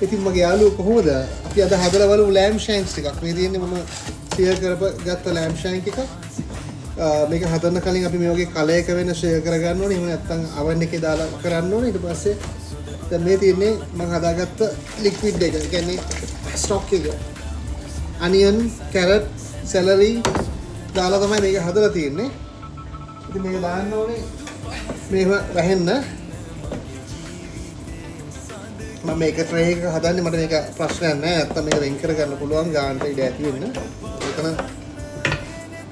ඉතින් මගේ යාළුවෝ, කොහොමද? අපි අද හදලා බලමු ලෑම් ෂෑන්ක්ස් ටිකක්. මේ තියෙන්නේ මම සියර් කරප ගත්ත ලෑම් ෂෑන්ක් එකක්. මේක හදන්න කලින් අපි මේ වගේ කලයක වෙන ෂෙයා කරගන්න ඕනේ. එහෙම නැත්නම් අවන් එකේ දාලා කරන්න ඕනේ. ඊට පස්සේ දැන් මේ තියෙන්නේ මම හදාගත්ත ලික්විඩ් එක. ඒ කියන්නේ ස්ටොක් එක. අනියන්, කැරට්, සෙලරි දාලා තමයි මේක හදලා තියෙන්නේ. ඉතින් මේක දාන්න ඕනේ මේව වැහෙන්න. මම මේක ට්‍රේ එක හදන්නේ, මට මේක ප්‍රශ්නයක් නෑ. නැත්තම් මේක වෙන් කරගන්න පුළුවන් ගානට ඉඩ ඇති වෙන්න. එතන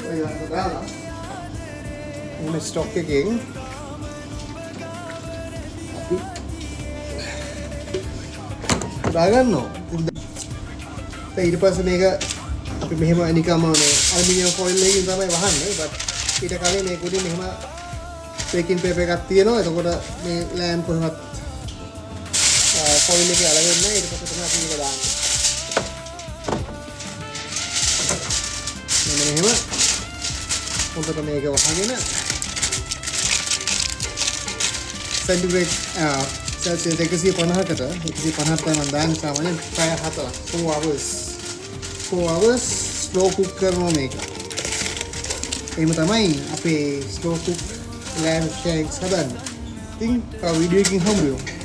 ඔය වගේ දාලා එහෙම ස්ටොක් එකෙන් අපි දාගන්නවා. ඉතින් ඊට පස්සේ මේක අපි මෙහෙම නිකම්ම මේ ඇලුමිනියම් ෆොයිල් එකකින් තමයි වහන්නේ. බට් ඊට කලින් මේක උඩින් මෙහෙම බේකින් පේපර් එකක් තියෙනවා. එතකොට මේ ලෑම් කොහෙවත් ෆොයිල් එකේ අල වෙන්නේ නැහැ. ඊට පස්සේ තමයි අපි මේක දාන්නේ. මෙන්න මෙහෙම හොඳට මේක වහගෙන සෙන්ටිග්‍රේඩ් සෙල්සියස් 150කට, 150ක් තමයි මම දාන්නේ සාමාන්‍යයෙන්, පැය 4ක්, 4 hours, 4 hours slow cook කරනවා මේක. එහෙම තමයි අපේ slow cook lamb shanks හදන්නේ. ඉතින් තව වීඩියෝ එකකින් හම්බ වෙමු.